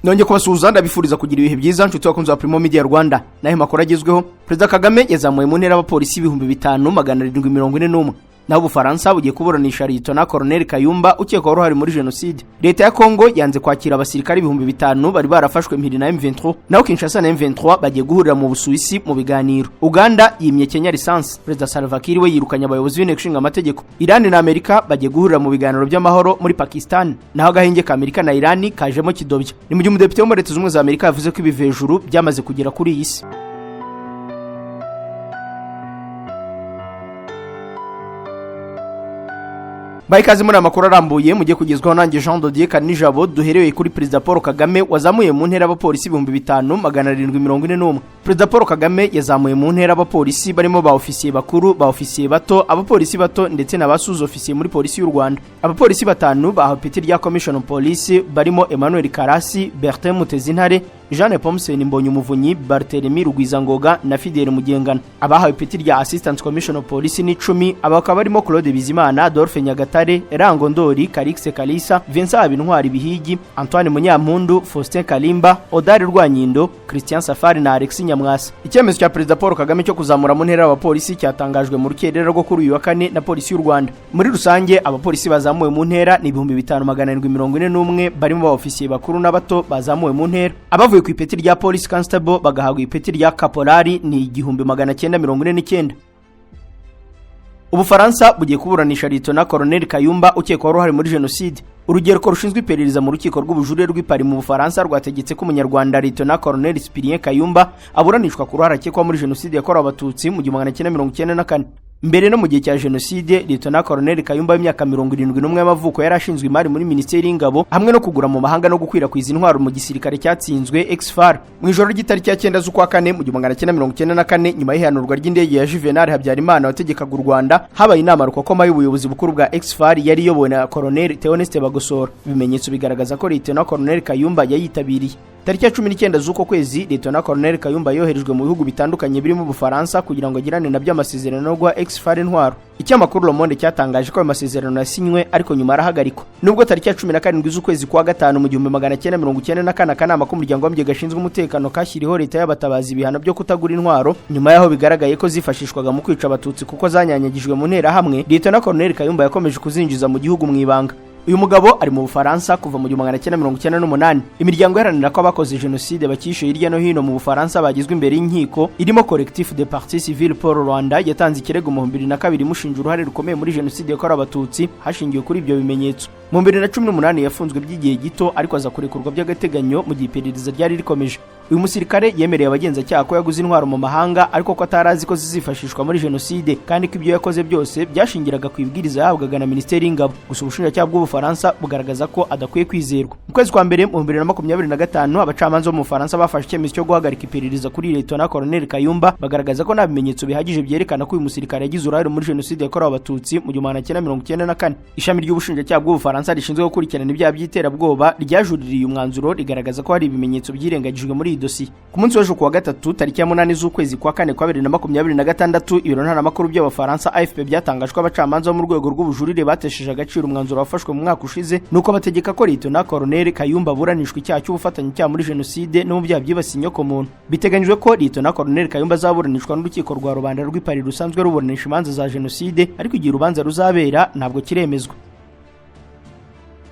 Nongeye kubasuhuza, ndabifuriza kugira ibihe byiza, nshuti bakunzi ba Primo Media Rwanda. Naho makuru agezweho, Perezida Kagame yazamuye mu ntera abapolisi 5741. Naho Ubufaransa bugiye kuburanisha Liyetona Koroneli Kayumba ukekwaho uruhare muri jenoside. Leta ya Kongo yanze kwakira abasirikare 5000 bari barafashwe mpiri na M23. Naho Kinshasa na M23 bagiye guhurira mu Busuwisi mu biganiro. Uganda yimye Kenya lisansi. Perezida Salva Kiir we yirukanye abayobozi b'inteko ishinga amategeko. Iran na Amerika bagiye guhurira mu biganiro by'amahoro muri Pakistan. Naho agahenge ka Amerika na Iran kajemo kidobya. Ni mu gihe umudepite wo muri Leta Zunze Ubumwe za Amerika yavuze ko ibivejuru byamaze kugera kuri iyi si. Baha ikaze muri aya makuru arambuye mugiye kugezwaho nanjye Jean Dodier Karinijabo. Duhereye kuri Perezida Paul Kagame wazamuye mu ntera abapolisi 5741. Perezida Paul Kagame yazamuye mu ntera abapolisi barimo ba ofisiye bakuru, ba ofisiye bato, abapolisi bato ndetse na ba sous-ofisiye muri polisi y'u Rwanda. Abapolisi batanu bahawe ipeti rya Commission of Police barimo Emmanuel Karasi, Bertin Mutezintare, Jeanne Pomsen Mbonyumuvunyi, Barthélemy Rugwizangoga na Fidele Mugengana. Abahawe ipeti rya Assistant Commissioner of Police ni 10, aba bakaba barimo Claude Bizimana, Adolphe Nyagatare, Rango Ndori, Calixte Kalisa, Vincent Habintwari Bihigi, Antoine Munyampundu, Faustin Kalimba, Odari Rwanyindo, Christian Safari na Alexis Nyamwasa. Icyemezo cya Perezida Paul Kagame cyo kuzamura mu ntera abapolisi cyatangajwe mu rukerera rwo kuri uyu wa kane na polisi y'u Rwanda. Muri rusange abapolisi bazamuwe mu ntera ni 5741, barimo ba ofisiye bakuru n'abato bazamuwe mu ntera. Abavuye ku ipeti rya Police Constable bagahabwa ipeti rya Caporal ni 1949. Ubufaransa bugiye kuburanisha Liyetona Koroneli Kayumba ukekwaho uruhare muri jenoside. Urugereko rushinzwe iperereza mu rukiko rw'ubujurire rw'i Paris mu Bufaransa rwategetse ko Umunyarwanda Liyetona Koroneli Cyprien Kayumba aburanishwa ku ruhare akekwaho muri jenoside yakorewe Abatutsi mu 1994. Mbere no mu gihe cya jenoside, Liyetona Koroneli Kayumba w'imyaka 71 y'amavuko yari ashinzwe imari muri Minisiteri y'Ingabo hamwe no kugura mu mahanga no gukwirakwiza intwaro mu gisirikare cyatsinzwe Ex-FAR. Mu ijoro ry'itariki ya 9 z'ukwa kane mu 1994, nyuma y'ihanurwa ry'indege ya Juvenal Habyarimana wategekaga u Rwanda, habaye inama rukokoma y'ubuyobozi bukuru bwa Ex-FAR yari iyobowe na Koroneli Theoneste Bagosora. Ibimenyetso bigaragaza ko Liyetona Koroneli Kayumba yayitabiriye. Tariki ya 19 z'uko kwezi, Liyetona Koroneli Kayumba yoherejwe mu bihugu bitandukanye birimo Ubufaransa kugira ngo agirane nabyo amasezerano yo guha Ex-FAR intwaro. Ikinyamakuru Le Monde cyatangaje ko ayo masezerano yasinywe ariko nyuma arahagarikwa. Nubwo tariki ya 17 z'ukwezi kwa gatanu mu 1994 akanama k'umuryango w'abibumbye gashinzwe umutekano kashyiriweho leta y'abatabazi ibihano byo kutagura intwaro, nyuma y'aho bigaragaye ko zifashishwaga mu kwica Abatutsi kuko zanyanyagijwe mu nterahamwe, Liyetona Koroneli Kayumba yakomeje kuzinjiza mu gihugu mu ibanga. Uyu mugabo ari mu Bufaransa kuva mu 1998. Imiryango iharanira ko abakoze jenoside bakishe hirya no hino mu Bufaransa bagizwe imbere y'inkiko, irimo Collectif de Partie Civile pour Rwanda, yatanze ikirego mu 2002 imushinja uruhare rukomeye muri jenoside yakorewe Abatutsi hashingiwe kuri ibyo bimenyetso. Mu 2018 yafunzwe by'igihe gito ariko aza kurekurwa by'agateganyo mu gihe iperereza ryari rikomeje. Uyu musirikare yemereye abagenzacyaha ko yaguze intwaro mu mahanga ariko ko atari azi ko zizifashishwa muri jenoside, kandi ko ibyo yakoze byose byashingiraga ku ibwiriza yahabwaga na Minisiteri y'Ingabo. Gusa ubushinjacyaha bw'Ubufaransa bugaragaza ko adakwiye kwizerwa. Mu kwezi kwa mbere mu 2025, abacamanza bo mu Bufaransa bafashe icyemezo cyo guhagarika iperereza kuri Liyetona Koroneli Kayumba, bagaragaza ko nta bimenyetso bihagije byerekana ko uyu musirikare yagize uruhare muri jenoside yakorewe Abatutsi mu 1994. Ishami ry'ubushinjacyaha bw'Ubufaransa rishinzwe gukurikirana ibyaha by'iterabwoba ryajuririye umwanzuro, rigaragaza ko hari ibimenyetso byirengagijwe muri iyi dosiye. Ku munsi w'ejo kuwa gatatu tariki ya 8 z'ukwezi kwa kane kwa 2026, ibiro ntaramakuru by'Abafaransa AFP byatangaje ko abacamanza bo mu rwego rw'ubujurire batesheje agaciro umwanzuro wafashwe mu mwaka ushize, nuko bategeka ko Liyetona Koroneli Kayumba aburanishwa icyaha cy'ubufatanyacyaha muri jenoside no mu byaha byibasiye inyokomuntu. Biteganyijwe ko Liyetona Koroneli Kayumba azaburanishwa n'urukiko rwa rubanda rw'i Paris rusanzwe ruburanisha imanza za jenoside, ariko igihe urubanza ruzabera ntabwo kiremezwa.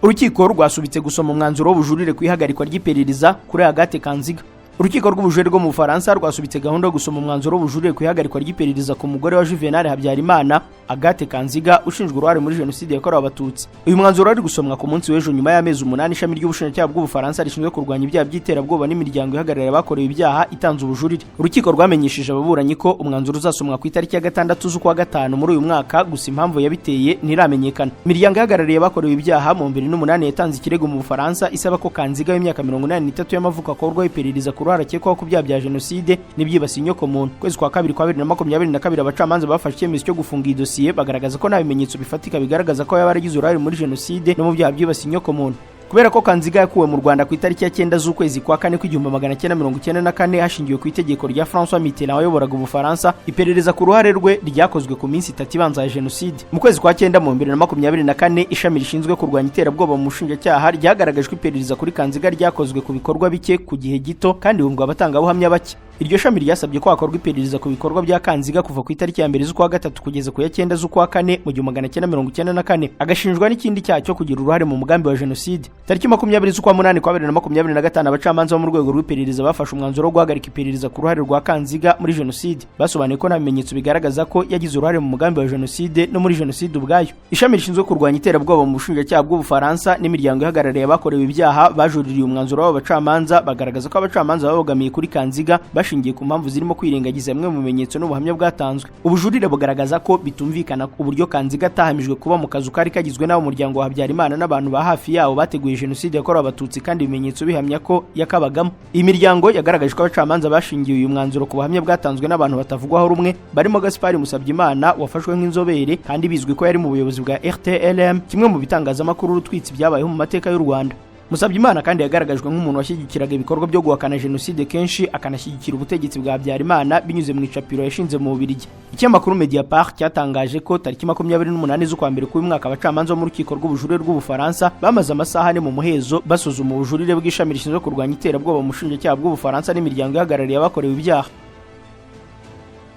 Urukiko rwasubitse gusoma umwanzuro w'ubujurire ku ihagarikwa ry'iperereza kuri Agathe Kanziga. Urukiko rw'ubujurire rwo mu Bufaransa rwasubitse gahunda yo gusoma umwanzuro w'ubujurire ku ihagarikwa ry'iperereza ku mugore wa Juvenal Habyarimana, Agathe Kanziga, ushinjwa uruhare muri jenoside yakorewe Abatutsi. Uyu mwanzuro wari gusomwa ku munsi w'ejo nyuma y'amezi 8 ishami ry'ubushinjacyaha bw'Ubufaransa rishinzwe kurwanya ibyaha by'iterabwoba n'imiryango ihagarariye abakorewe ibyaha itanze ubujurire. Urukiko rwamenyesheje ababuranyi ko umwanzuro uzasomwa ku itariki ya 6 z'ukwa gatanu muri uyu mwaka, gusa impamvu yabiteye ntiramenyekana. Imiryango ihagarariye abakorewe ibyaha mu 2008 yatanze ikirego mu Bufaransa isaba ko Kanziga w'imyaka 83 y'amavuko akorwaho iperereza ku ruhare akekwaho ku byaha bya jenoside n'ibyibasiye inyokomuntu. Kwezi kwa kabiri kwa 2022, abacamanza bafashe icyemezo cyo gufunga iyi dosiye, bagaragaza ko nta bimenyetso bifatika bigaragaza ko yaba yaragize uruhare muri jenoside no mu byaha byibasiye inyokomuntu. Kubera ko Kanziga yakuwe mu Rwanda ku itariki ya 9 z'ukwezi kwa kane kw'1994 hashingiwe ku itegeko rya François Mitterrand wayoboraga Ubufaransa, iperereza ku ruhare rwe ryakozwe ku minsi 3 ibanza ya jenoside. Mu kwezi kwa 9 mu 2024, ishami rishinzwe kurwanya iterabwoba mu bushinjacyaha ryagaragajwe iperereza kuri Kanziga ryakozwe ku bikorwa bike ku gihe gito kandi humvwa abatangabuhamya bake. Iryo shami ryasabye ko hakorwa iperereza ku bikorwa bya Kanziga kuva ku itariki ya 1 z'ukwa 3 kugeza ku ya 9 z'ukwa 4 mu 1994, agashinjwa n'ikindi cyaha cyo kugira uruhare mu mugambi wa jenoside. Tariki 20 z'ukwa 8 kwa 2025, abacamanza bo mu rwego rw'iperereza bafashe umwanzuro wo guhagarika iperereza ku ruhare rwa Kanziga muri jenoside. Basobanuye ko nta bimenyetso bigaragaza ko yagize uruhare mu mugambi wa jenoside no muri jenoside ubwayo. Ishami rishinzwe kurwanya iterabwoba mu bushinjacyaha bw'Ubufaransa n'imiryango ihagarariye abakorewe ibyaha bajuririye umwanzuro w'abo bacamanza, bagaragaza ko abacamanza babogamiye kuri Kanziga bashingiye ku mpamvu zirimo kwirengagiza bimwe mu bimenyetso n'ubuhamya bwatanzwe. Ubujurire bugaragaza ko bitumvikana uburyo Kanziga atahamijwe kuba mu kazu kari kagizwe n'abo muryango wa Habyarimana n'abantu ba hafi yawo bateguye jenoside yakorewe Abatutsi, kandi ibimenyetso bihamya ko yakabagamo. Iyi miryango yagaragaje ko abacamanza bashingiye uyu mwanzuro ku buhamya bwatanzwe n'abantu batavugwaho rumwe, barimo Gaspard Musabyimana wafashwe nk'inzobere kandi bizwi ko yari mu buyobozi bwa RTLM, kimwe mu bitangazamakuru rutwitsi byabayeho mu mateka y'u Rwanda. Musabyimana kandi yagaragajwe nk'umuntu washyigikiraga ibikorwa byo guhakana jenoside kenshi, akanashyigikira ubutegetsi bwa Habyarimana binyuze mu icapiro yashinze mu Bubiligi. Ikinyamakuru Mediapart cyatangaje ko tariki 28 z'ukwa mbere k'uyu mwaka, abacamanza bo mu rukiko rw'ubujurire rw'Ubufaransa bamaze amasaha 4 mu muhezo basuzuma ubujurire bw'ishami rishinzwe kurwanya iterabwoba mu bushinjacyaha bw'Ubufaransa n'imiryango ihagarariye abakorewe ibyaha.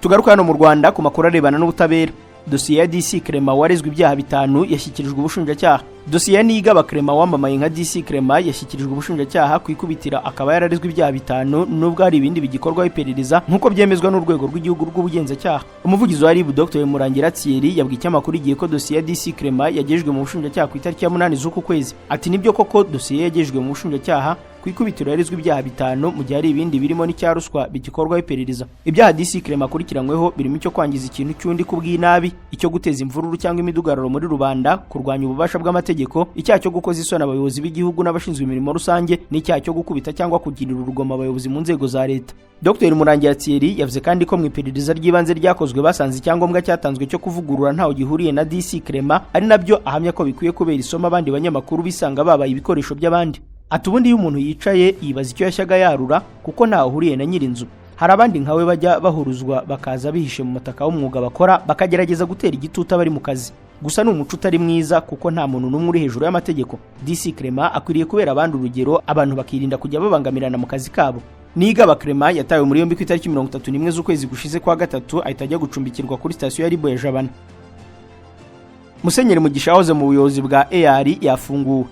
Tugaruka hano mu Rwanda ku makuru arebana n'ubutabera. Dosiye ya DC Clement warezwe ibyaha 5 yashyikirijwe ubushinjacyaha. Dosiye ya Niyigaba Clement wamamaye nka DC Clement yashyikirijwe ubushinjacyaha ku ikubitira, akaba yararezwe ibyaha 5 nubwo hari ibindi bigikorwaho iperereza, nk'uko byemezwa n'urwego rw'igihugu rw'ubugenzacyaha. Umuvugizi wa RIB, Dr Murangira Thierry, yabwiye ikinyamakuru Igihe ko dosiye ya DC Clement yagejejwe mu bushinjacyaha ku itariki ya 8 z'uku kwezi. Ati: "Nibyo koko dosiye yagejejwe mu bushinjacyaha. Ku ikubitiro yarezwe ibyaha 5 mu gihe hari ibindi birimo n'icya ruswa bigikorwaho iperereza." Ibyaha DC Clement akurikiranyweho birimo icyo kwangiza ikintu cy'undi ku bw'inabi, icyo guteza imvururu cyangwa imidugararo muri rubanda, kurwanya ububasha bw'amategeko, icyaha cyo gukoza isoni abayobozi b'igihugu n'abashinzwe imirimo rusange, n'icyaha cyo gukubita cyangwa kugirira urugomo abayobozi mu nzego za leta. Dr Murangira Thierry yavuze kandi ko mu iperereza ry'ibanze ryakozwe basanze icyangombwa cyatanzwe cyo kuvugurura ntaho gihuriye na DC Clement, ari nabyo ahamya ko bikwiye kubera isomo abandi banyamakuru bisanga babaye ibikoresho by'abandi. Ati: "Ubundi iyo umuntu yicaye yibaza icyo yashyaga yarura, kuko ntaho ahuriye na nyir'inzu. Hari abandi nkawe bajya bahuruzwa bakaza bihishe mu mutaka w'umwuga bakora, bakagerageza gutera igitutu abari mu kazi. Gusa ni umuco utari mwiza, kuko nta muntu n'umwe uri hejuru y'amategeko. DC Clement akwiriye kubera abandi urugero, abantu bakirinda kujya babangamirana mu kazi kabo." Niyigaba Clement yatawe muri yombi ku itariki 31 z'ukwezi gushize kwa gatatu, ahita ajya gucumbikirwa kuri sitasiyo ya RIB ya Jabana. Musenyeri Mugisha wahoze mu buyobozi bwa EAR yafunguwe.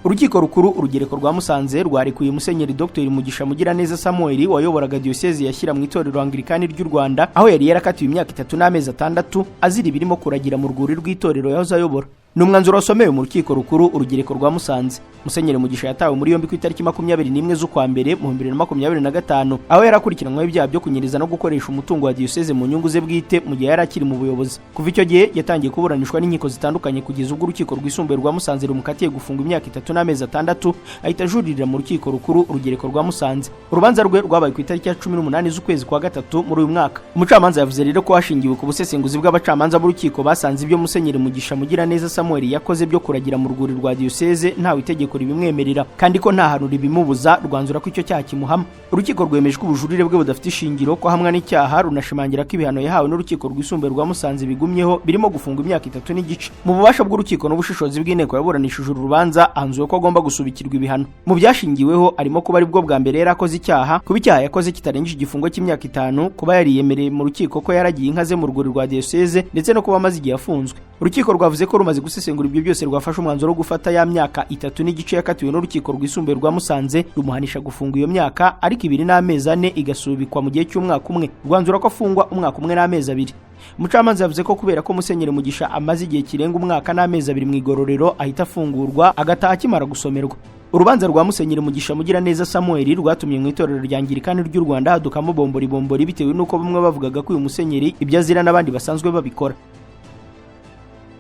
Urukiko Rukuru Urugereko rwa Musanze rwarekuye Musenyeri Dr Mugisha Mugiraneza Samuel wayoboraga Diyosezi ya Shyira mu Itorero Anglikani ry'u Rwanda, aho yari yarakatiwe imyaka 3 n'amezi 6 azira ibirimo kuragira mu rwuri rw'itorero yahoze ayobora. Ni umwanzuro wasomewe mu Rukiko Rukuru Urugereko rwa Musanze. Musenyeri Mugisha yatawe muri yombi ku itariki 21 z'ukwa mbere mu 2025, aho yari akurikiranyweho ibyaha byo kunyereza no gukoresha umutungo wa diyoseze mu nyungu ze bwite mu gihe yari akiri mu buyobozi. Kuva icyo gihe yatangiye kuburanishwa n'inkiko zitandukanye, kugeza ubwo Urukiko Rwisumbuye rwa Musanze rumukatiye gufungwa imyaka 3 n'amezi 6, ahita ajuririra mu Rukiko Rukuru Urugereko rwa Musanze. Urubanza rwe rwabaye ku itariki ya 18 z'ukwezi kwa gatatu muri uyu mwaka. Umucamanza yavuze rero ko hashingiwe ku busesenguzi bw'abacamanza b'urukiko, basanze ibyo Musenyeri Mugisha Mugiraneza Samuel yakoze byo kuragira mu rwuri rwa diyoseze ntawe itegeko ribimwemerera, kandi ko nta hantu ribimubuza, rwanzura ko icyo cyaha kimuhama. Urukiko rwemeje ko ubujurire bwe budafite ishingiro, ko hamwe n'icyaha, runashimangira ko ibihano yahawe n'Urukiko Rwisumbuye rwa Musanze bigumyeho, birimo gufungwa imyaka 3 n'igice. Mu bubasha bw'urukiko n'ubushishozi bw'inteko yaburanishije uru rubanza, hanzuwe ko agomba gusubikirwa ibihano. Mu byashingiweho arimo kuba aribwo bwa mbere yari akoze icyaha, kuba icyaha yakoze kitarengeje igifungo cy'imyaka 5, kuba yariyemereye mu rukiko ko yaragiye inka ze mu rwuri rwa diyoseze, ndetse no kuba amaze igihe afunzwe. Urukiko rwavuze ko rumaze gusesengura ibyo byose, rwafashe umwanzuro wo gufata ya myaka 3 n'igice yakatiwe n'Urukiko Rwisumbuye rwa Musanze, rumuhanisha gufunga iyo myaka, ariko 2 n'amezi 4 igasubikwa mu gihe cy'umwaka umwe. Rwanzura ko afungwa umwaka umwe n'amezi 2. Umucamanza yavuze ko kubera ko Musenyeri Mugisha amaze igihe kirenga umwaka n'amezi 2 mu igororero, ahita afungurwa agataha akimara gusomerwa. Urubanza rwa Musenyeri Mugisha Mugiraneza Samuel rwatumye mu Itorero rya Anglikani ry'u Rwanda hadukamo bombori bombori, bitewe n'uko bamwe bavugaga ko uyu musenyeri ibyo azira n'abandi basanzwe babikora.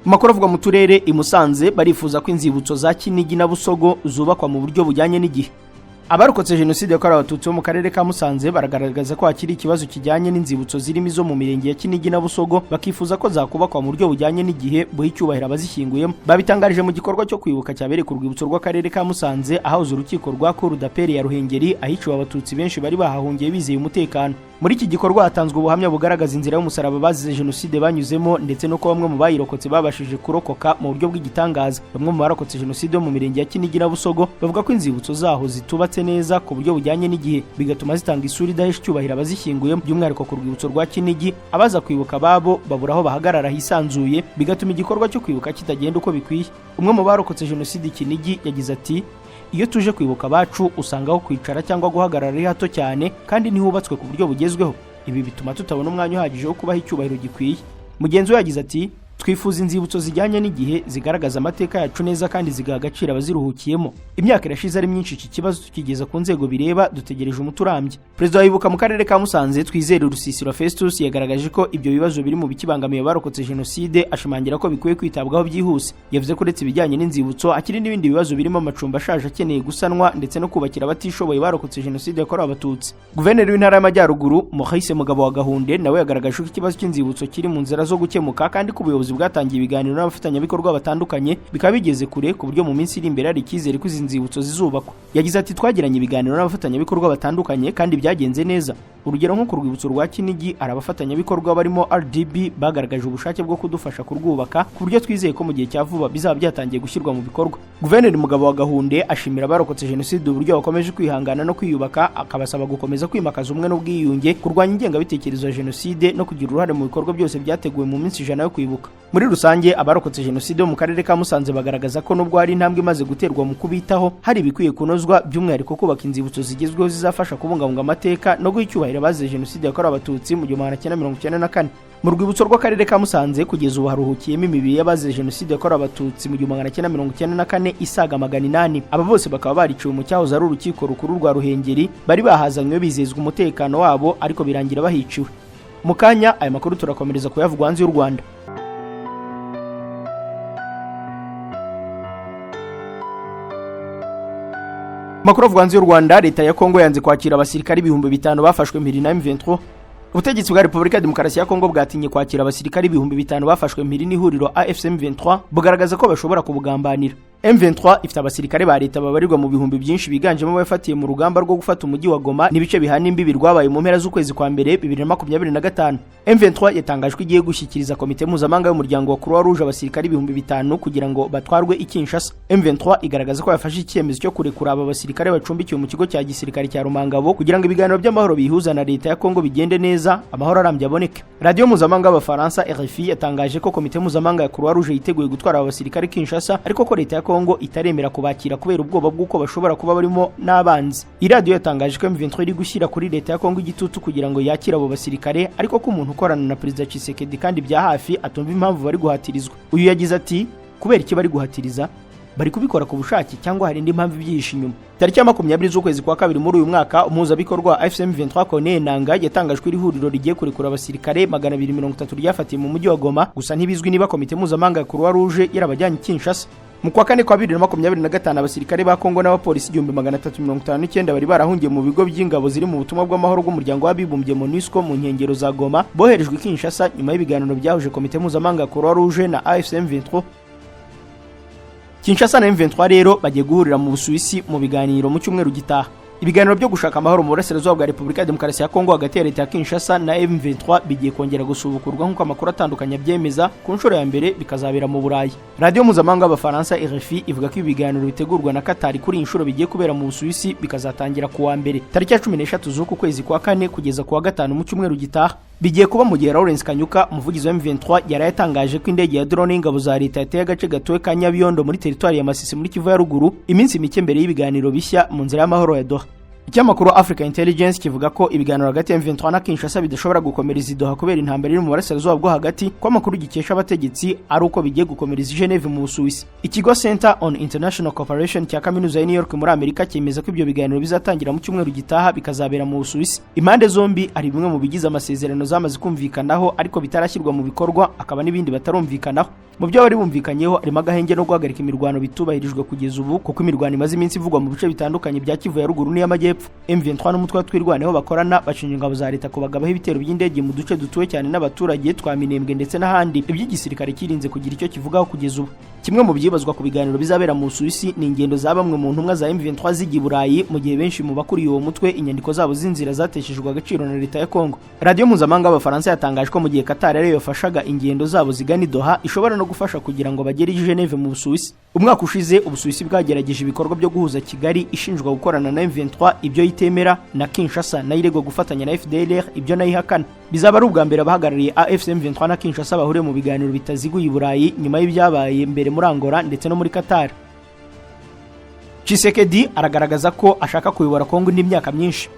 Amakuru avugwa mu turere, i Musanze barifuza ko inzibutso za Kinigi na Busogo zubakwa mu buryo bujyanye n'igihe. Abarokotse Jenoside yakorewe Abatutsi bo mu karere ka Musanze baragaragaza ko hakiri ikibazo kijyanye n'inzibutso zirimo izo mu mirenge ya Kinigi na Busogo, bakifuza ko zakubakwa mu buryo bujyanye n'igihe, buha icyubahiro abazishyinguyemo. Babitangarije mu gikorwa cyo kwibuka cyabereye ku rwibutso rw'akarere ka Musanze, ahahoze urukiko rwa Cour d'appel ya Ruhengeri, ahiciwe Abatutsi benshi bari bahahungiye bizeye umutekano. Muri iki gikorwa hatanzwe ubuhamya bugaragaza inzira y'umusaraba bazize Jenoside banyuzemo, ndetse no ko bamwe mu bayirokotse babashije kurokoka mu buryo bw'igitangaza. Bamwe mu barokotse Jenoside bo mu mirenge ya Kinigi na Busogo bavuga ko inzibutso zaho zitubatse neza ku buryo bujyanye n'igihe, bigatuma zitanga isura idahesha icyubahiro abazishyinguyemo. By'umwihariko ku rwibutso rwa Kinigi, abaza kwibuka ababo babura aho bahagarara hisanzuye, bigatuma igikorwa cyo kwibuka kitagenda uko bikwiye. Umwe mu barokotse Jenoside i Kinigi yagize ati: "Iyo tuje kwibuka abacu, usanga aho kwicara cyangwa guhagarara ari hato cyane, kandi ntihubatswe ku buryo bugezweho. Ibi bituma tutabona umwanya uhagije wo kubaha icyubahiro gikwiye." Mugenzi we yagize ati: "Twifuza inzibutso zijyanye n'igihe, zigaragaza amateka yacu neza kandi zigaha agaciro abaziruhukiyemo. Imyaka irashize ari myinshi iki kibazo tukigeza ku nzego bireba, dutegereje umuti urambye." Perezida wa Ibuka mu karere ka Musanze, Twizere Rusisiro Festus, yagaragaje ko ibyo bibazo biri mu bikibangamiye abarokotse Jenoside, ashimangira ko bikwiye kwitabwaho byihuse. Yavuze ko uretse ibijyanye n'inzibutso, hakiri n'ibindi bibazo birimo amacumbi ashaje akeneye gusanwa, ndetse no kubakira abatishoboye barokotse Jenoside yakorewe Abatutsi. Guverineri w'Intara y'Amajyaruguru, Maurice Mugabo wa Gahunde, nawe yagaragaje ko ikibazo cy'inzibutso kiri mu nzira zo gukemuka, kandi ko ubuyobozi bwatangiye ibiganiro n'abafatanyabikorwa batandukanye, bikaba bigeze kure, ku buryo mu minsi iri imbere hari icyizere ko izi nzibutso zizubakwa. Yagize ati: "Twagiranye ibiganiro n'abafatanyabikorwa batandukanye kandi byagenze neza. Urugero, nko ku rwibutso rwa Kinigi hari abafatanyabikorwa barimo RDB bagaragaje ubushake bwo kudufasha kurwubaka, ku buryo twizeye ko mu gihe cya vuba bizaba byatangiye gushyirwa mu bikorwa." Guverineri Mugabo wa Gahunde ashimira abarokotse Jenoside uburyo bakomeje kwihangana no kwiyubaka, akabasaba gukomeza kwimakaza ubumwe n'ubwiyunge, kurwanya ingengabitekerezo ya Jenoside no kugira uruhare mu bikorwa byose byateguwe mu minsi 100 yo kwibuka. Muri rusange, abarokotse Jenoside bo mu karere ka Musanze bagaragaza ko nubwo hari intambwe imaze guterwa mu kubitaho, hari ibikwiye kunozwa, by'umwihariko kubaka inzibutso zigezweho zizafasha kubungabunga amateka no guha icyubahiro abazize Jenoside yakorewe Abatutsi mu 1994. Mu rwibutso rw'akarere ka Musanze kugeza ubu haruhukiyemo imibiri y'abazize Jenoside yakorewe Abatutsi mu 1994 isaga 800. Aba bose bakaba bariciwe mu cyahoze ari urukiko rukuru rwa Ruhengeri. Bari bahazanywe bizezwa umutekano wabo, ariko birangira bahiciwe. Mu kanya aya makuru turakomereza kuyavugwa hanze y'u Rwanda. Makuru avugwa hanze y'u Rwanda: leta ya Kongo yanze kwakira abasirikari 5000 bafashwe mpiri na M23. Ubutegetsi bwa Repubulika ya Demokarasi ya Kongo bwatinye kwakira abasirikari 5000 bafashwe mpiri n'ihuriro AFC M23, bugaragaza ko bashobora kubugambanira. M23 ifite abasirikare ba leta babarirwa mu bihumbi byinshi, biganjemo abafatiye mu rugamba rwo gufata umujyi wa Goma n'ibice bihana imbibi rwabaye mu mpera z'ukwezi kwa mbere 2025. M23 yatangaje ko igiye gushyikiriza komite mpuzamahanga y'umuryango wa Croix Rouge abasirikare 5000 kugira ngo batwarwe i Kinshasa. M23 igaragaza ko yafashe icyemezo cyo kurekura aba basirikare bacumbikiwe mu kigo cya gisirikare cya Rumangabo, kugira ngo ibiganiro by'amahoro bihuza na leta ya Kongo bigende neza, amahoro arambye aboneke. Radiyo mpuzamahanga y'Abafaransa RFI yatangaje ko komite mpuzamahanga ya Croix Rouge yiteguye gutwara aba basirikare Kinshasa, ariko ko leta ya Kongo itaremera kubakira kubera ubwoba bw'uko bashobora kuba barimo n'abanzi. Iradiyo yatangaje ko M23 iri gushyira kuri leta ya Kongo igitutu kugira ngo yakire abo basirikare, ariko ko umuntu ukorana na Perezida Tshisekedi kandi bya hafi atumva impamvu bari guhatirizwa. Uyu yagize ati: "Kubera iki bari guhatiriza? Bari kubikora ku bushake cyangwa hari indi mpamvu ibyihishe inyuma?" Tariki ya 20 z'ukwezi kwa kabiri muri uyu mwaka, umuhuzabikorwa wa AFC M23 Corneille Nangaa yatangajwe iri huriro rigiye kurekura abasirikare 230 ryafatiye mu mujyi wa Goma. Gusa ntibizwi niba komite mpuzamahanga ya Croix Rouge yarabajyanye i Kinshasa. Mu kwa kane kwa 2025, abasirikare ba Kongo n'abapolisi 1359 bari barahungiye mu bigo by'ingabo ziri mu butumwa bw'amahoro bw'umuryango w'abibumbye MONUSCO mu nkengero za Goma boherejwe i Kinshasa, nyuma y'ibiganiro byahuje komite mpuzamahanga ya Croix Rouge na AFC M23. Kinshasa na M23 rero bagiye guhurira mu Busuwisi mu biganiro mu cyumweru gitaha. Ibiganiro byo gushaka amahoro mu burasirazuba bwa Repubulika ya Demokarasi ya Kongo hagati ya leta ya Kinshasa na M23 bigiye kongera gusubukurwa, nk'uko amakuru atandukanye abyemeza, ku nshuro ya mbere bikazabera mu Burayi. Radiyo mpuzamahanga y'Abafaransa RFI ivuga ko ibi biganiro bitegurwa na Qatar kuri iyi nshuro bigiye kubera mu Busuwisi, bikazatangira ku wa mbere tariki ya 13 z'uku kwezi kwa kane kugeza ku wa gatanu mu cyumweru gitaha. Bigiye kuba mu gihe Lawrence Kanyuka, umuvugizi wa M23, yari yatangaje ko indege ya drone y'ingabo za leta yateye agace gatuwe ka Nyabiyondo muri teritwari ya Masisi muri Kivu ya Ruguru, iminsi mike mbere y'ibiganiro bishya mu nzira y'amahoro ya Doha. Ikinyamakuru Africa Intelligence kivuga ko ibiganiro hagati ya M23 na Kinshasa bidashobora gukomereza i Doha kubera intambara iri mu burasirazuba bwo hagati, ko amakuru gikesha abategetsi ari uko bigiye gukomereza i Geneve mu Busuwisi. Ikigo Center on International Cooperation cya kaminuza ya New York muri Amerika cyemeza ko ibyo biganiro bizatangira mu cyumweru gitaha, bikazabera mu Busuwisi. Impande zombi hari bimwe mu bigize amasezerano zamaze kumvikanaho ariko bitarashyirwa mu bikorwa, akaba n'ibindi batarumvikanaho. Mu byo bari bumvikanyeho harimo agahenge no guhagarika imirwano bitubahirijwe kugeza ubu, kuko imirwano imaze iminsi ivugwa mu bice bitandukanye bya Kivu ya ruguru n'iy'amajyepfo. M23 n'umutwe wa Twirwaneho bakorana bashinja ingabo za leta kubagabaho ibitero by'indege mu duce dutuwe cyane n'abaturage twa Minembwe ndetse n'ahandi, iby'igisirikare kirinze kugira icyo kivugaho kugeza ubu. Kimwe mu byibazwa ku biganiro bizabera mu Busuwisi ni ingendo za bamwe mu ntumwa za M23 zijya i Burayi, mu gihe benshi mu bakuriye uwo mutwe inyandiko zabo z'inzira zateshejwe agaciro na leta ya Kongo. Radiyo mpuzamahanga y'Abafaransa yatangaje ko mu gihe Qatar ariyo yafashaga ingendo zabo zigana i Doha, ishobora no gufasha kugira ngo bagere i Geneve mu Busuwisi. Umwaka ushize Ubusuwisi bwagerageje ibikorwa byo guhuza Kigali ishinjwa gukorana na M23, ibyo yitemera, na Kinshasa nayo iregwa gufatanya na FDLR, ibyo nayo ihakana. Bizaba ari ubwa mbere abahagarariye AFC M23 na Kinshasa bahuriye mu biganiro bitaziguye i Burayi nyuma y'ibyabaye mbere muri Angola ndetse no muri Qatar. Tshisekedi aragaragaza ko ashaka kuyobora Kongo indi myaka myinshi.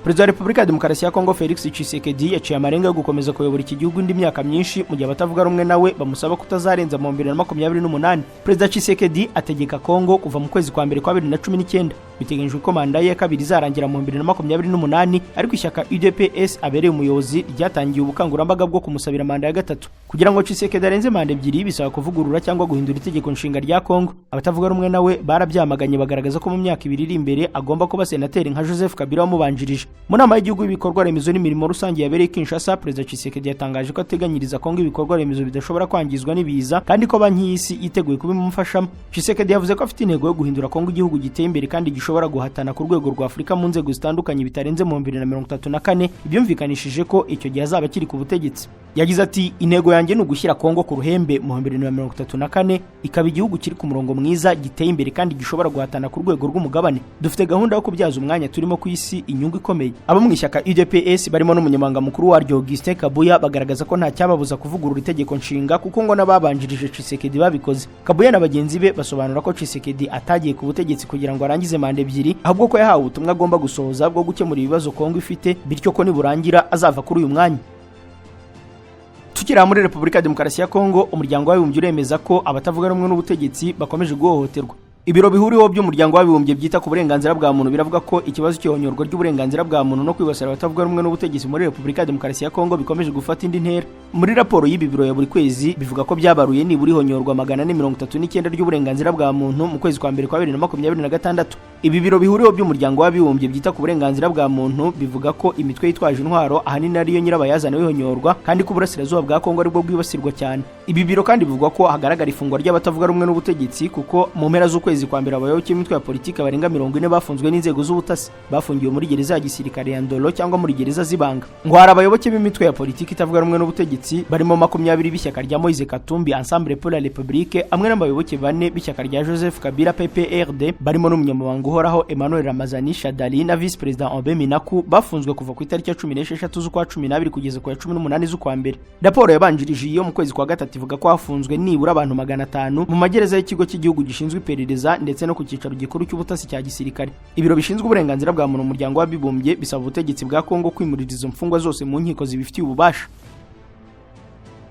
Perezida wa Repubulika ya Demokarasi ya Kongo Felix Tshisekedi yaciye amarenga yo gukomeza kuyobora iki gihugu indi myaka myinshi, mu gihe abatavuga rumwe nawe bamusaba kutazarenza mu 2028. Perezida Tshisekedi ategeka Kongo kuva mu kwezi kwa mbere kwa 2019. Biteganyijwe ko manda ye ya kabiri izarangira mu 2028, ariko ishyaka UDPS abereye umuyobozi ryatangiye ubukangurambaga bwo kumusabira manda ya gatatu. Kugira ngo Tshisekedi arenze manda ebyiri bisaba kuvugurura cyangwa guhindura itegeko nshinga rya Kongo. Abatavuga rumwe nawe barabyamaganye, bagaragaza ko mu myaka 2 iri imbere agomba kuba senateri nka Joseph Kabila wamubanjirije. Mu nama y'igihugu y'ibikorwa remezo n'imirimo rusange yabereye Kinshasa, Perezida Tshisekedi yatangaje ko ateganyiriza Kongo ibikorwa remezo bidashobora kwangizwa n'ibiza, kandi ko Banki y'Isi yiteguye kubimufashamo. Tshisekedi yavuze ko afite intego yo guhindura Kongo igihugu giteye imbere kandi gishobora guhatana ku rwego rwa Afurika mu nzego zitandukanye bitarenze mu 2034, ibyumvikanishije ko icyo gihe azaba akiri ku butegetsi. Yagize ati: "Intego yanjye ni ugushyira Kongo ku ruhembe mu 2034, ikaba igihugu kiri ku murongo mwiza, giteye imbere kandi gishobora guhatana ku rwego rw'umugabane. Dufite gahunda yo kubyaza umwanya turimo ku isi inyungu ikomeye." Abo mu ishyaka UDPS barimo n'umunyamabanga mukuru waryo Augustin Kabuya bagaragaza ko nta cyababuza kuvugurura itegeko nshinga, kuko ngo n'ababanjirije Tshisekedi babikoze. Kabuya na bagenzi be basobanura ko Tshisekedi atagiye ku butegetsi kugira ngo arangize manda ebyiri, ahubwo ko yahawe ubutumwa agomba gusohoza bwo gukemura ibibazo Kongo ifite, bityo ko niburangira azava kuri uyu mwanya. Tukiri muri Repubulika ya Demokarasi ya Kongo, Umuryango w'Abibumbye uremeza ko abatavuga rumwe n'ubutegetsi bakomeje guhohoterwa. Ibiro bihuriweho by'Umuryango w'Abibumbye byita ku burenganzira bwa muntu biravuga ko ikibazo cy'ihonyorwa ry'uburenganzira bwa muntu no kwibasira abatavuga rumwe n'ubutegetsi muri Repubulika ya Demokarasi ya Kongo bikomeje gufata indi ntera. Muri raporo y'ibi biro ya buri kwezi bivuga ko byabaruye nibura ihonyorwa 439 ry'uburenganzira bwa muntu mu kwezi kwa mbere kwa 2026. Ibi biro bihuriweho by'Umuryango w'Abibumbye byita ku burenganzira bwa muntu bivuga ko imitwe yitwaje intwaro ahanini ariyo nyirabayazana w'ihonyorwa, kandi ko uburasirazuba bwa Kongo aribwo bwibasirwa cyane. Ibi biro kandi bivuga ko hagaragara ifungwa ry'abatavuga rumwe n'ubutegetsi, kuko mu mpera z'ukwezi kwa mbere abayoboke b'imitwe ya politiki barenga 40 bafunzwe n'inzego z'ubutasi, bafungiwe muri gereza ya gisirikare ya Ndolo cyangwa muri gereza z'ibanga. Ngo hari abayoboke b'imitwe ya politiki itavuga rumwe n'ubutegetsi barimo 20 b'ishyaka rya Moise Katumbi Ensemble pour la République, hamwe n'abayoboke 4 b'ishyaka rya Joseph Kabila PPRD, barimo n'umunyamabanga uhoraho Emmanuel Ramazani Shadary na Vice President Aubin Minaku, bafunzwe kuva ku itariki ya 16 z'ukwa 12 kugeza ku ya 18 z'ukwa mbere. Raporo yabanjirije iyo mu kwezi kwa gatatu ivuga ko hafunzwe nibura abantu 500 mu magereza y'ikigo cy'igihugu gishinzwe iperereza ndetse no ku cyicaro gikuru cy'ubutasi cya gisirikare. Ibiro bishinzwe uburenganzira bwa muntu mu Muryango w'Abibumbye bisaba ubutegetsi bwa Kongo kwimurira izo mfungwa zose mu nkiko zibifitiye ububasha.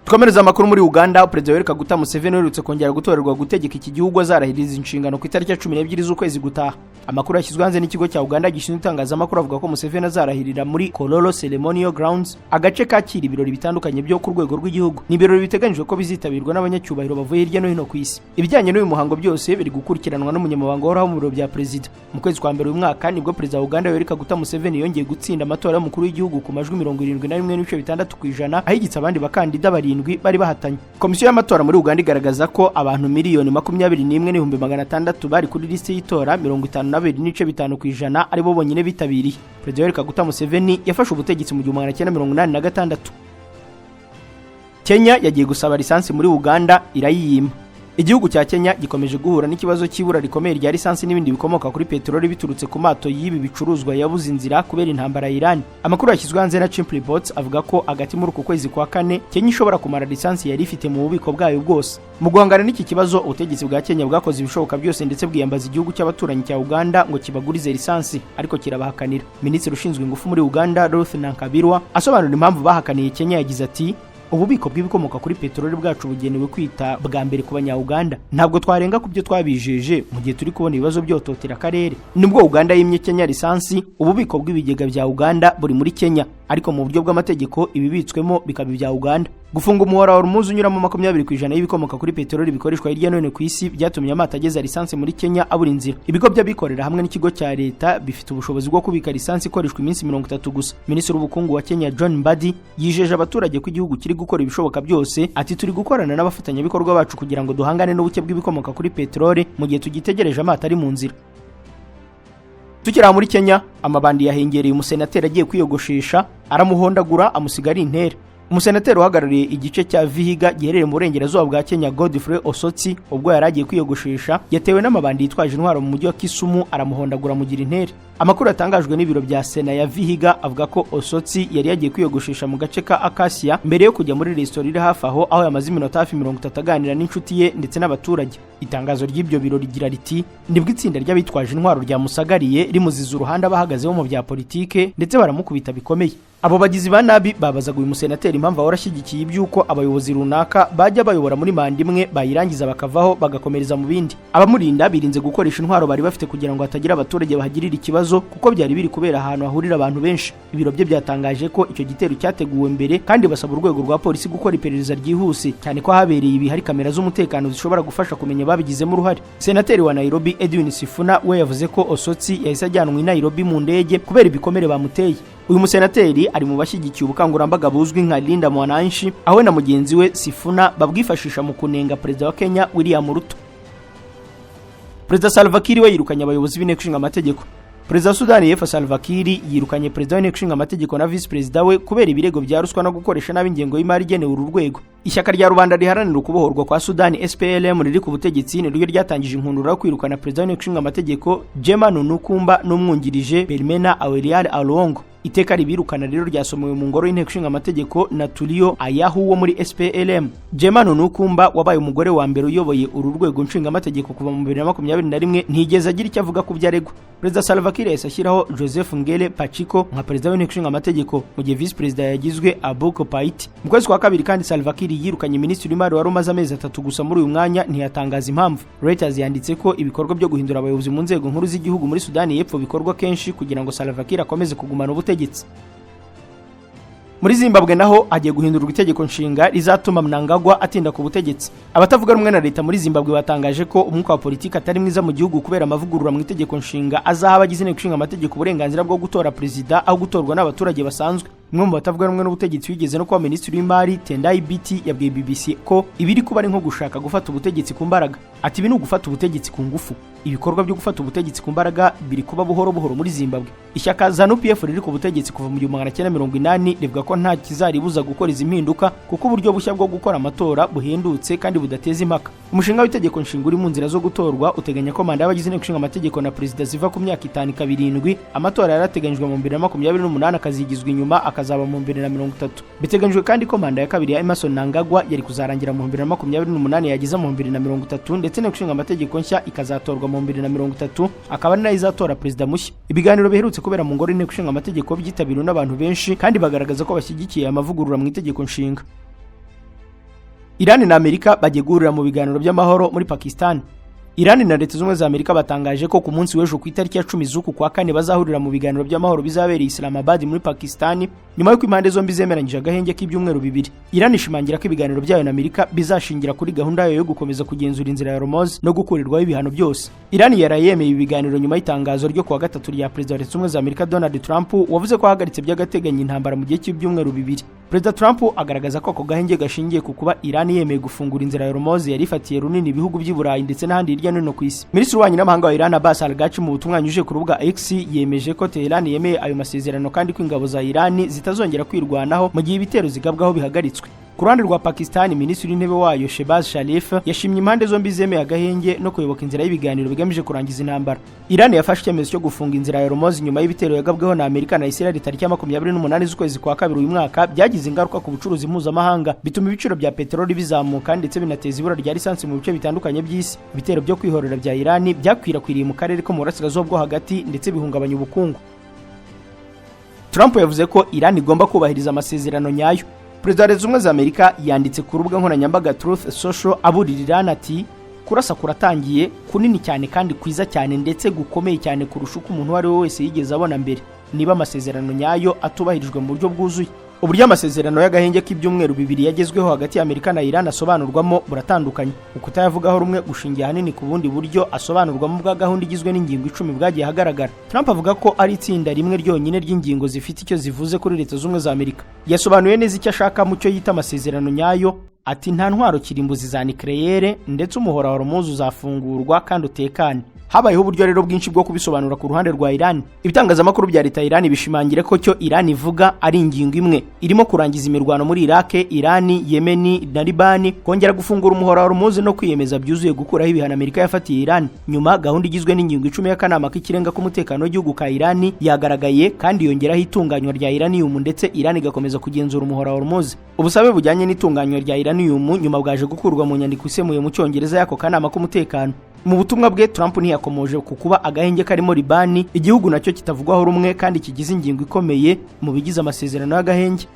Twomereza amakuru muri Uganda. Perezida Yoweri Kaguta Museveni uherutse kongera gutorerwa gutegeka iki gihugu azarahiriza inshingano ku itariki ya 12 z'ukwezi gutaha. Amakuru yashyizwe hanze n'ikigo cya Uganda gishinzwe itangazamakuru avuga ko Museveni azarahirira muri Kololo Ceremonial Grounds, agace kakira ibirori bitandukanye byo ku rwego rw'igihugu. Ni ibirori biteganyijwe ko bizitabirwa n'abanyacyubahiro bavuye hirya no hino ku isi. Ibijyanye n'uyu muhango byose biri gukurikiranwa n'umunyamabanga uhoraho mu biro bya perezida. Mu kwezi kwa mbere uyu mwaka nibwo Perezida wa Uganda Yoweri Kaguta Museveni yongeye gutsinda amatora y'umukuru w'igihugu ku majwi 71.6%, ahigitse abandi bakandida 7 bari bahatanye. Komisiyo y'amatora muri Uganda igaragaza ko abantu 21,600,000 bari kuri lisiti y'itora, 52.5% aribo bonyine bitabiriye. Perezida Yoweri Kaguta Museveni yafashe ubutegetsi mu 1986. Kenya yagiye gusaba lisansi muri Uganda irayiyima. Igihugu cya Kenya gikomeje guhura n'ikibazo cy'ibura rikomeye rya lisansi n'ibindi bikomoka kuri peteroli biturutse ku mato y'ibi bicuruzwa yabuze inzira kubera intambara ya Iran. Amakuru yashyizwe hanze na Chimp Reports avuga ko hagati muri uku kwezi kwa kane Kenya ishobora kumara lisansi yari ifite mu bubiko bwayo bwose. Mu guhangana n'iki kibazo, ubutegetsi bwa Kenya bwakoze ibishoboka byose ndetse bwiyambaza igihugu cy'abaturanyi cya Uganda ngo kibagurize lisansi, ariko kirabahakanira. Minisitiri ushinzwe ingufu muri Uganda Ruth Nankabirwa asobanura impamvu bahakaniye Kenya yagize ati: "Ububiko bw'ibikomoka kuri peteroli bwacu bugenewe kwita bwa mbere ku Banya-Uganda. Ntabwo twarenga ku byo twabijeje mu gihe turi kubona ibibazo byototera akarere." Nubwo Uganda yimye Kenya lisansi, ububiko bw'ibigega bya Uganda buri muri Kenya, ariko mu buryo bw'amategeko ibibitswemo bikaba ibya Uganda. Gufunga umuhora wa Hormuz unyuramo 20% y'ibikomoka kuri peteroli bikoreshwa hirya no hino ku isi byatumye amato ageza lisansi muri Kenya abura inzira. Ibigo by'abikorera hamwe n'ikigo cya leta bifite ubushobozi bwo kubika lisansi ikoreshwa iminsi 30 gusa. Minisitiri w'ubukungu wa Kenya, John Mbadi, yijeje abaturage ko igihugu kiri gukora ibishoboka byose. Ati: "Turi gukorana n'abafatanyabikorwa bacu kugira ngo duhangane n'ubuke bw'ibikomoka kuri peteroli mu gihe tugitegereje amato ari mu nzira." Tukiri aho muri Kenya, amabandi yahengereye umusenateri agiye kwiyogoshesha, aramuhondagura, amusiga ari intere. Umusenateri uhagarariye igice cya Vihiga giherereye mu burengerazuba bwa Kenya, Godfrey Osotsi, ubwo yari agiye kwiyogoshesha yatewe n'amabandi yitwaje intwaro mu mujyi wa Kisumu, aramuhondagura, amugira intere. Amakuru yatangajwe n'ibiro bya sena ya Vihiga avuga ko Osotsi yari yagiye kwiyogoshesha mu gace ka Akasia mbere yo kujya muri resitora iri hafi aho, aho yamaze iminota hafi 30 aganira n'inshuti ye ndetse n'abaturage. Itangazo ry'ibyo biro rigira riti: "Nibwo itsinda ry'abitwaje intwaro ryamusagariye rimuziza uruhande abahagazeho mu bya politike, ndetse baramukubita bikomeye." Abo bagizi ba nabi babazaga uyu musenateri impamvu ahora ashyigikiye iby'uko abayobozi runaka bajya bayobora muri manda imwe, bayirangiza bakavaho, bagakomereza mu bindi. Abamurinda birinze gukoresha intwaro bari bafite kugira ngo hatagira abaturage bahagirira ikibazo, kuko byari biri kubera ahantu hahurira abantu benshi. Ibiro bye byatangaje ko icyo gitero cyateguwe mbere, kandi basaba urwego rwa polisi gukora iperereza ryihuse, cyane ko ahabereye ibi hari kamera z'umutekano zishobora gufasha kumenya ababigizemo uruhare. Senateri wa Nairobi, Edwin Sifuna, we yavuze ko Osotsi yahise ajyanwa i Nairobi mu ndege kubera ibikomere bamuteye. Uyu musenateri ari mu bashyigikiye ubukangurambaga buzwi nka Linda Mwananchi, aho we na mugenzi we Sifuna babwifashisha mu kunenga perezida wa Kenya, William Ruto. Perezida Salva Kiir we yirukanye abayobozi b'inteko ishinga amategeko. Perezida wa Sudani y'Epfo, Salva Kiir, yirukanye perezida w'inteko ishinga amategeko na visi perezida we kubera ibirego bya ruswa no gukoresha nabi ingengo y'imari igenewe uru rwego. Ishyaka rya rubanda riharanira ukubohorwa kwa Sudani, SPLM, riri ku butegetsi niryo ryatangije inkundura yo kwirukana perezida w'inteko ishinga amategeko, Jema Nunukumba, n'umwungirije, Bermena Awerial Alongo. Iteka ribirukana rero ryasomewe mu ngoro y'inteko ishinga amategeko na Tulio Ayahu wo muri SPLM. Jema Nunukumba, wabaye umugore wa mbere uyoboye uru rwego nshingamategeko kuva mu 2021, ntigeze agira icyo avuga ku byo aregwa. Perezida Salva Kiir yahise ashyiraho Joseph Ngele Pachiko nka perezida w'inteko ishinga amategeko, mu gihe visi perezida yagizwe Abuko Paiti. Mu kwezi kwa kabiri kandi, Salva Kiir yirukanye minisitiri w'imari wari umaze amezi 3 gusa muri uyu mwanya, ntiyatangaza impamvu. Reuters yanditse ko ibikorwa byo guhindura abayobozi mu nzego nkuru z'igihugu muri Sudani y'Epfo bikorwa kenshi kugira ngo Salva Kiir akomeze kugumana ubutegetsi. Muri Zimbabwe naho hagiye guhindurwa itegeko nshinga rizatuma Mnangagwa atinda ku butegetsi. Abatavuga rumwe na leta muri Zimbabwe batangaje ko umwuka wa politiki atari mwiza mu gihugu kubera amavugurura mu itegeko nshinga azaha abagize inteko ishinga amategeko uburenganzira bwo gutora perezida aho gutorwa n'abaturage basanzwe. Umwe mu batavuga rumwe n'ubutegetsi wigeze no kuba minisitiri w'imari, Tendai Biti, yabwiye BBC ko ibiri kuba ari nko gushaka gufata ubutegetsi ku mbaraga. Ati: "Ibi ni ugufata ubutegetsi ku ngufu. Ibikorwa byo gufata ubutegetsi ku mbaraga biri kuba buhoro buhoro muri Zimbabwe." Ishyaka ZANU PF riri ku butegetsi kuva mu 1980 rivuga ko nta kizaribuza gukora izi mpinduka, kuko uburyo bushya bwo gukora amatora buhendutse kandi budateza impaka. Umushinga w'itegeko nshinga uri mu nzira zo gutorwa uteganya ko manda y'abagize inteko ishinga amategeko na perezida ziva ku myaka 5 ikaba 7. Amatora yarateganyijwe mu 2028 akazigizwa inyuma, akazaba mu 2030. Biteganyijwe kandi ko manda ya kabiri ya Emmerson Mnangagwa yari kuzarangira mu 2028 yageza mu 2030, ndetse inteko ishinga amategeko nshya ikazatorwa mu 2030, akaba ari nayo izatora perezida mushya. Ibiganiro biherutse kubera mu ngoro y'inteko ishinga amategeko byitabiriwe n'abantu benshi, kandi bagaragaza ko bashyigikiye amavugurura mu itegeko nshinga. Iran na Amerika bagiye guhurira mu biganiro by'amahoro muri Pakistan. Iran na Leta Zunze Ubumwe za Amerika batangaje ko ku munsi w'ejo, ku itariki ya 10 z'uku kwa kane, bazahurira mu biganiro by'amahoro bizabereye Islamabad muri Pakistan, nyuma y'uko impande zombi zemeranyije agahenge k'ibyumweru 2. Iran ishimangira ko ibiganiro byayo na Amerika bizashingira kuri gahunda yayo yo gukomeza kugenzura inzira ya Hormuz no gukurirwaho ibihano byose. Iran yaraye yemeye ibi biganiro nyuma y'itangazo ryo kuwa gatatu rya perezida wa Leta Zunze Ubumwe za Amerika, Donald Trump, wavuze ko ahagaritse by'agateganyo intambara mu gihe cy'ibyumweru 2. Perezida Trump agaragaza ko ako gahenge gashingiye ku kuba Iran yemeye gufungura inzira ya Hormuz yari ifatiye runini ibihugu by'i Burayi ndetse n'ahandi hirya no hino ku isi. Minisitiri w'ububanyi n'amahanga wa Iran, Abbas Araghchi, mu butumwa yanyujije ku rubuga X, yemeje ko Tehran yemeye ayo masezerano, kandi ko ingabo za Iran zitazongera kwirwanaho mu gihe ibitero zigabwaho bihagaritswe. Ku ruhande rwa Pakistan, minisitiri w'intebe wayo, Shehbaz Sharif, yashimye impande zombi zemeye agahenge no kuyoboka inzira y'ibiganiro bigamije kurangiza intambara. Iran yafashe icyemezo cyo gufunga inzira ya Hormuz nyuma y'ibitero yagabweho na Amerika na Israel tariki ya 28 z'ukwezi kwa kabiri uyu mwaka, byagize ingaruka ku bucuruzi mpuzamahanga, bituma ibiciro bya peteroli bizamuka, ndetse binateza ibura rya lisansi mu bice bitandukanye by'isi. Ibitero byo kwihorera bya Iran byakwirakwiriye mu karere ko mu burasirazuba bwo hagati, ndetse bihungabanya ubukungu. Trump yavuze ko Iran igomba kubahiriza amasezerano nyayo. Perezida wa Leta Zunze Ubumwe za Amerika yanditse ku rubuga nkoranyambaga Truth Social aburira Iran ati: "Kurasa kuratangiye, kunini cyane kandi kwiza cyane, ndetse gukomeye cyane kurusha uko umuntu uwo ari we wese yigeze abona mbere, niba amasezerano nyayo atubahirijwe mu buryo bwuzuye." Uburyo amasezerano y'agahenge k'ibyumweru 2 yagezweho hagati ya Amerika na Iran asobanurwamo buratandukanye. Ukutayavugaho rumwe gushingiye ahanini ku bundi buryo asobanurwamo bwa gahunda igizwe n'ingingo 10 bwagiye ahagaragara. Trump avuga ko ari itsinda rimwe ryonyine ry'ingingo zifite icyo zivuze kuri Leta Z'Ubumwe za Amerika. Yasobanuye neza icyo ashaka mu cyo yita amasezerano nyayo, ati: "Nta ntwaro kirimbuzi za nucléaire, ndetse umuhora wa Hormuz uzafungurwa kandi utekane." Habayeho uburyo rero bwinshi bwo kubisobanura ku ruhande rwa Iran. Ibitangazamakuru bya leta ya Iran bishimangira ko cyo Iran ivuga ari ingingo imwe irimo kurangiza imirwano muri Iraq, Iran, Yemen na Libani, kongera gufungura umuhora wa Hormuz no kwiyemeza byuzuye gukuraho ibihano Amerika yafatiye Iran. Nyuma gahunda igizwe n'ingingo 10 y'akanama k'ikirenga k'umutekano w'igihugu ka Iran yagaragaye, kandi yongeraho itunganywa rya uranium, ndetse Iran igakomeza kugenzura umuhora wa Hormuz. Ubusabe bujyanye n'itunganywa rya uranium nyuma bwaje gukurwa mu nyandiko isemuye mu Cyongereza y'ako kanama k'umutekano. Mu butumwa bwe, Trump ntiyakomoje ku kuba agahenge karimo Libani, igihugu nacyo kitavugwaho rumwe kandi kigize ingingo ikomeye mu bigize amasezerano y'agahenge.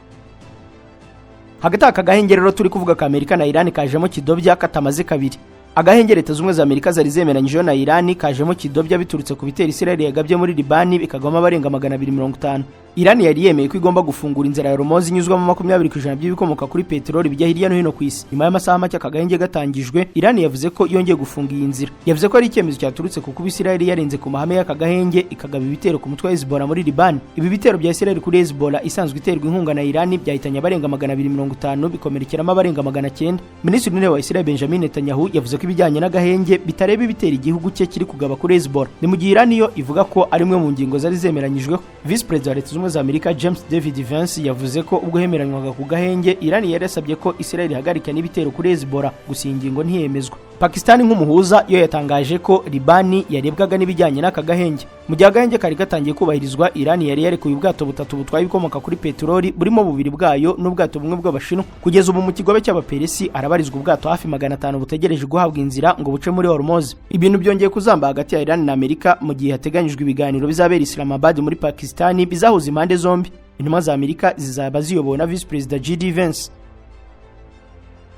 Hagati aka gahenge rero turi kuvuga ka Amerika na Iran kajemo kidobya katamaze kabiri. Agahenge Leta Z'Ubumwe za Amerika zari zemeranyijeho na Iran kajemo kidobya biturutse ku bitero Israel yagabye muri Libani, bikagwamo abarenga 250. Iran yari yemeye ko igomba gufungura inzira ya Hormuz inyuzwamo 20% by'ibikomoka kuri peteroli bijya hirya no hino ku isi. Nyuma y'amasaha make aka gahenge gatangijwe, Iran yavuze ko yongeye gufunga iyi nzira. Yavuze ko ari icyemezo cyaturutse ku kuba Israel yarenze ku mahame y'aka gahenge, ikagaba ibitero ku mutwe wa Hezbollah muri Liban. Ibi bitero bya Israel kuri Hezbollah isanzwe iterwa inkunga na Iran byahitanye abarenga 250, bikomerekeramo abarenga 900. Minisitiri w'Intebe wa Israel, Benjamin Netanyahu, yavuze ko ibijyanye n'agahenge bitareba ibitera igihugu cye kiri kugaba kuri Hezbollah. Ni mu gihe Iran yo ivuga ko ari imwe mu ngingo zari zemeranyijweho. Visi Perezida wa Leta Zunze Ubumwe za Amerika, James David Vance, yavuze ko ubwo hemeranywaga ku gahenge, Iran yari yasabye ko Israel ihagarika n'ibitero kuri Hezbollah, gusa iyi ngingo ntiyemezwa. Pakistan nk'umuhuza yo yatangaje ko Libani yarebwaga n'ibijyanye n'aka gahenge. Mu gihe agahenge kari gatangiye kubahirizwa, Iran yari yarekuye ubwato butatu butwaye ibikomoka kuri peteroli, burimo bubiri bwayo n'ubwato bumwe bw'Abashinwa. Kugeza ubu mu kigobe cy'Abaperesi arabarizwa ubwato hafi 500 butegereje guhabwa inzira ngo buce muri Hormuz. Ibintu byongeye kuzamba hagati ya Iran na Amerika mu gihe hateganyijwe ibiganiro bizabera Islamabad muri Pakistan, bizahuza impande zombi. Intumwa za Amerika zizaba ziyobowe na Visi Perezida JD Vance.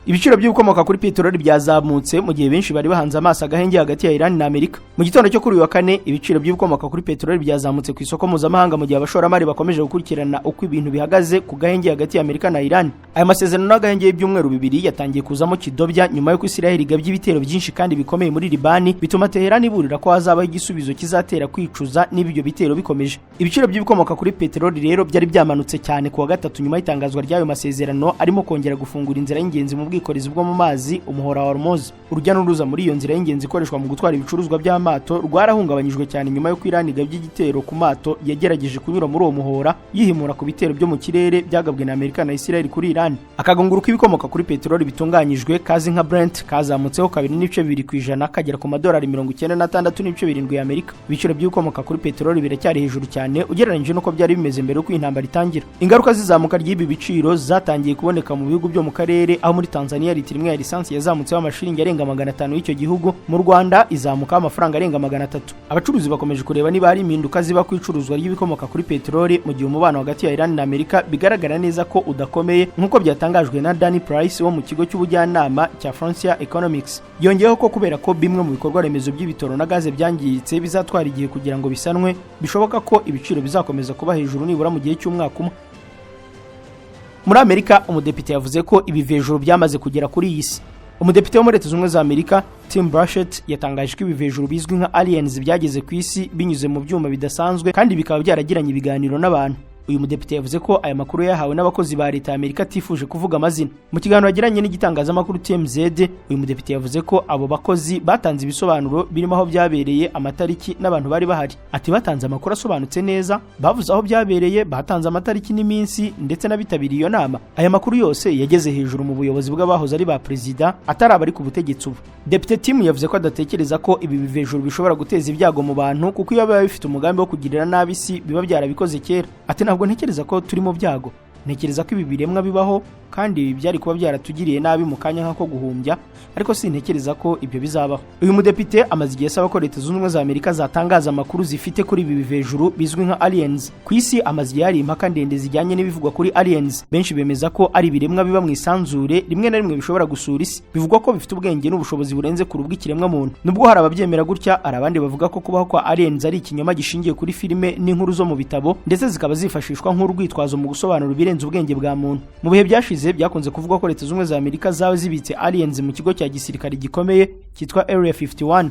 Ibiciro by'ibikomoka kuri peteroli byazamutse mu gihe benshi bari bahanze amaso agahenge hagati ya Iran na Amerika. Mu gitondo cyo kuri uyu wa kane, ibiciro by'ibikomoka kuri peteroli byazamutse ku isoko mpuzamahanga, mu gihe abashoramari bakomeje gukurikirana uko ibintu bihagaze ku gahenge hagati ya Amerika na Iran. Aya masezerano y'agahenge y'ibyumweru 2 yatangiye kuzamo kidobya nyuma y'uko Israel igabye ibitero byinshi kandi bikomeye muri Libani, bituma Teheran iburira ko hazabaho igisubizo kizatera kwicuza niba ibyo bitero bikomeje. Ibiciro by'ibikomoka kuri peteroli rero byari byamanutse cyane ku wa gatatu, nyuma y'itangazwa ry'ayo masezerano arimo kongera gufungura inzira y'ingenzi mu bwikorezi bwo mu mazi, umuhora wa Hormuz. Urujya n'uruza muri iyo nzira y'ingenzi ikoreshwa mu gutwara ibicuruzwa by'amato rwarahungabanyijwe cyane nyuma y'uko Iran igabye igitero ku mato yagerageje kunyura muri uwo muhora, yihimura ku bitero byo mu kirere byagabwe na Amerika na Israel kuri Iran. Akagunguru k'ibikomoka kuri peteroli bitunganyijwe kazi nka Brent kazamutseho 2.2%, kagera ku madolari 96.7 y'Amerika. Ibiciro by'ibikomoka kuri peteroli biracyari hejuru cyane ugereranyije n'uko byari bimeze mbere y'uko intambara itangira. Ingaruka z'izamuka ry'ibi biciro zatangiye kuboneka mu bihugu byo mu karere, aho muri Tanzania litiro imwe ya lisansi yazamutseho amashiringi arenga 500 y'icyo gihugu, mu Rwanda izamukaho amafaranga arenga 300. Abacuruzi bakomeje kureba niba hari impinduka ziba ku icuruzwa ry'ibikomoka kuri peteroli, mu gihe umubano hagati ya Iran na Amerika bigaragara neza ko udakomeye, nk'uko byatangajwe na Danny Price wo mu kigo cy'ubujyanama cya Frontier Economics. Yongeyeho ko kubera ko bimwe mu bikorwa remezo by'ibitoro na gaze byangiritse bizatwara igihe kugira ngo bisanwe, bishoboka ko ibiciro bizakomeza kuba hejuru nibura mu gihe cy'umwaka umwe. Muri Amerika, umudepite yavuze ko ibivejuru byamaze kugera kuri iyi si. Umudepite wo muri Leta Zunze Ubumwe za Amerika, Tim Burchett, yatangaje ko ibivejuru bizwi nka aliens byageze ku isi binyuze mu byuma bidasanzwe, kandi bikaba byaragiranye ibiganiro n'abantu. Uyu mudepite yavuze ko aya makuru yahawe n'abakozi ba leta ya Amerika atifuje kuvuga amazina. Mu kiganiro yagiranye n'igitangazamakuru TMZ, uyu mudepite yavuze ko abo bakozi batanze ibisobanuro birimo aho byabereye, amatariki n'abantu bari bahari. Ati: "Batanze amakuru asobanutse neza, bavuze aho byabereye, batanze amatariki n'iminsi ndetse n'abitabiriye iyo nama. Aya makuru yose yageze hejuru mu buyobozi bw'abahoze ari ba perezida, atari abari ku butegetsi ubu." Depite Tim yavuze ko adatekereza ko ibi bivejuru bishobora guteza ibyago mu bantu, kuko iyo biba bifite umugambi wo kugirira nabi isi biba byarabikoze kera. Ati: "Ntabwo ntekereza ko turi mu byago. Ntekereza ko ibi biremwa bibaho, Kandi byari kuba byaratugiriye nabi mu kanya nk'ako guhumbya, ariko sintekereza ko ibyo bizabaho." Uyu mudepite amaze igihe asaba ko Leta Zunze Ubumwe za Amerika zatangaza amakuru zifite kuri ibi bivejuru bizwi nka aliens. Ku isi amaze igihe hari impaka ndende zijyanye n'ibivugwa kuri aliens. Benshi bemeza ko ari ibiremwa biba mu isanzure, rimwe na rimwe bishobora gusura isi. Bivugwa ko bifite ubwenge n'ubushobozi burenze kure ubw'ikiremwa muntu. Nubwo hari ababyemera gutya, hari abandi bavuga ko kubaho kwa aliens ari ikinyoma gishingiye kuri filime n'inkuru zo mu bitabo, ndetse zikaba zifashishwa nk'urwitwazo mu gusobanura ibirenze ubwenge bwa muntu. Mu bihe byashize byakunze kuvugwa ko Leta Zunze Ubumwe za Amerika zaba zibitse aliens mu kigo cya gisirikare gikomeye cyitwa Area 51.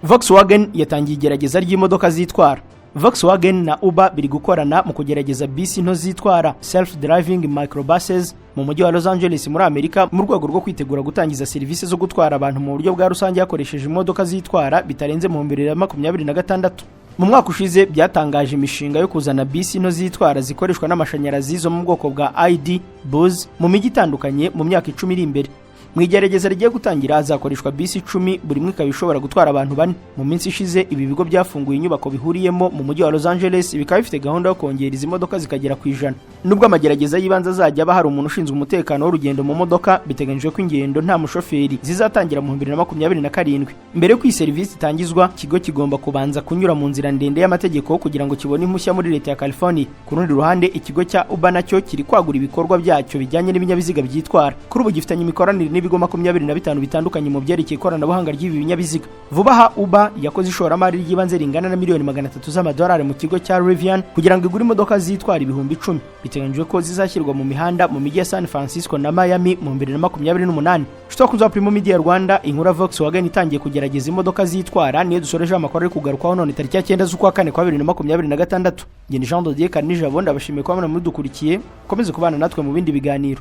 Volkswagen yatangiye igerageza ry'imodoka zitwara. Volkswagen na Uber biri gukorana mu kugerageza bisi nto zitwara, self driving microbuses, mu mujyi wa Los Angeles muri Amerika, mu rwego rwo kwitegura gutangiza serivisi zo gutwara abantu mu buryo bwa rusange hakoresheje imodoka zitwara bitarenze mu 2026. Mu mwaka ushize byatangaje imishinga yo kuzana bisi nto zitwara zikoreshwa n'amashanyarazi zo mu bwoko bwa ID Buzz mu mijyi itandukanye mu myaka 10 iri imbere. Mu igerageza rigiye gutangira hazakoreshwa bisi 10, buri imwe ikaba ishobora gutwara abantu bane. Mu minsi ishize ibi bigo byafunguye inyubako bihuriyemo mu mujyi wa Los Angeles, bikaba bifite gahunda yo kongera izi modoka zikagera ku 100. Nubwo amagerageza y'ibanze azajya aba hari umuntu ushinzwe umutekano w'urugendo mu modoka, biteganyijwe ko ingendo nta mushoferi zizatangira mu 2027. Mbere y'uko iyi serivisi itangizwa, ikigo kigomba kubanza kunyura mu nzira ndende y'amategeko kugira ngo kibone impushya muri leta ya California. Ku rundi ruhande, ikigo cya Uber nacyo kiri kwagura ibikorwa byacyo bijyanye n'ibinyabiziga byitwara. Kuri ubu gifitanye imikoranire n'ibigo 25 bitandukanye mu byerekeye ikoranabuhanga ry'ibi binyabiziga. Vuba aha Uber yakoze ishoramari ry'ibanze ringana na miliyoni 300 z'amadolari mu kigo cya Rivian kugira ngo igure imodoka zitwara 10,000. Biteganyijwe ko zizashyirwa mu mihanda mu mijyi ya San Francisco na Miami mu 2028. Nshuti bakunzi ba Primo Media Rwanda, inkuru ya Volkswagen itangiye kugerageza imodoka zitwara niyo dusorejeho amakuru ari kugarukwaho none tariki ya 9 z'ukwa kane kwa 2026. Ngeni Jean Dodier Karinijabo, ndabashimiye kuba mudukurikiye. Mukomeze kubana natwe mu bindi biganiro.